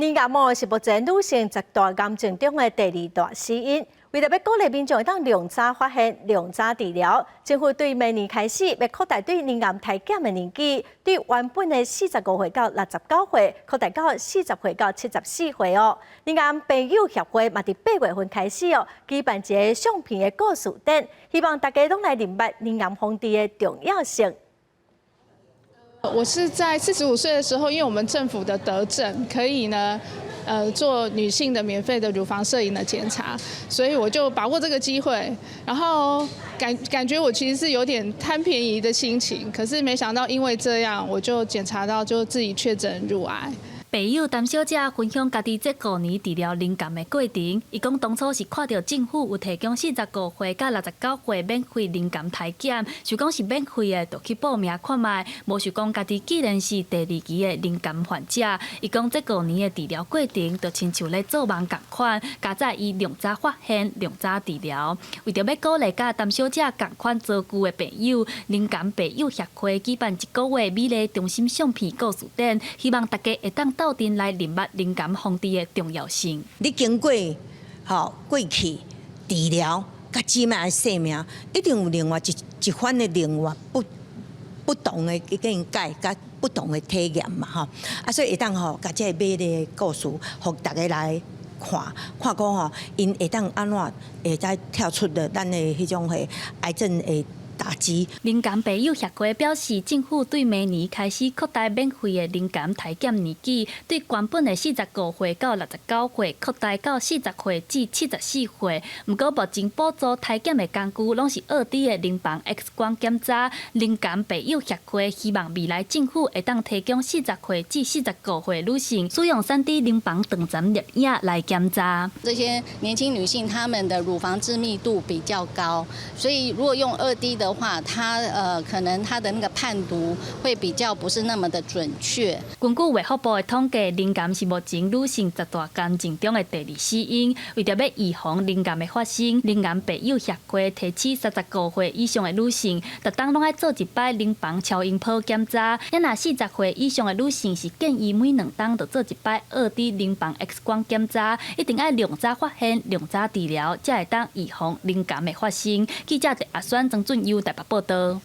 乳癌哦是目前女性十大癌症中的第二大死因。為著欲鼓勵民眾會當量早發現、量早治療，政府對明年開始欲擴大對乳癌篩檢的年紀，對原本的45歲到69歲，擴大到40歲到74歲哦。乳癌病友協會嘛，佇8月份開始哦，舉辦一个相片的故事展，希望大家攏來認捌乳癌防治的重要性。我是在45歲的時候，因為我們政府的德政可以呢，做女性的免費的乳房攝影的檢查，所以我就把握這個機會，然後感覺我其實是有點貪便宜的心情，可是沒想到因為這樣，我就檢查到就自己確診乳癌。病友陳小姐分享家己這五年治療乳癌的過程，伊講當初是看著政府有提供四十五歲佮69歲免費乳癌篩檢，想講是免費的，就去報名看覓，無想講家己竟然是第二期的乳癌患者。伊講這五年的治療過程，就親像咧做夢仝款，佳哉伊量早發現、量早治療。為著欲鼓勵佮陳小姐仝款遭遇的病友，乳癌病友協會舉辦一個月美麗中心相片故事展，希望大家會當鬥陣來認捌乳癌防治的重要性。你經過吼過去治療，佮這擺的生命，一定有另外一番的另外不同的見解，佮不同的體驗嘛吼。啊，所以會當吼，共這个美麗的故事，予大家來看，看講吼，𪜶會當按怎會使跳出了咱的彼種的癌症的打擊。乳癌病友協會表示，政府對明年開始擴大免費的乳癌篩檢年紀，對原本的四十五歲到六十九歲，擴大到四十歲至七十四歲。毋過目前補助篩檢的工具攏是2D 的乳房 X 光檢查。乳癌病友協會希望未來政府會當提供四十歲至四十五歲女性使用3D 乳房斷層攝影來檢查。這些年輕女性她們的乳房致密度比較高，所以如果用二 D 的話，它可能它的那個判讀會比較不是那麼的準確。根據衛福部的統計，乳癌是目前女性十大癌症中的第二死因。為著欲預防乳癌的發生，乳癌病友協會提醒三十五歲以上的女性，逐冬攏愛做一擺乳房超音波檢查。啊若四十歲以上的女性是建議每2冬就做一擺2D 乳房 X 光檢查，一定愛量早發現、量早治療，才會當預防乳癌的發生。記者阿宣、曾俊優台北報導。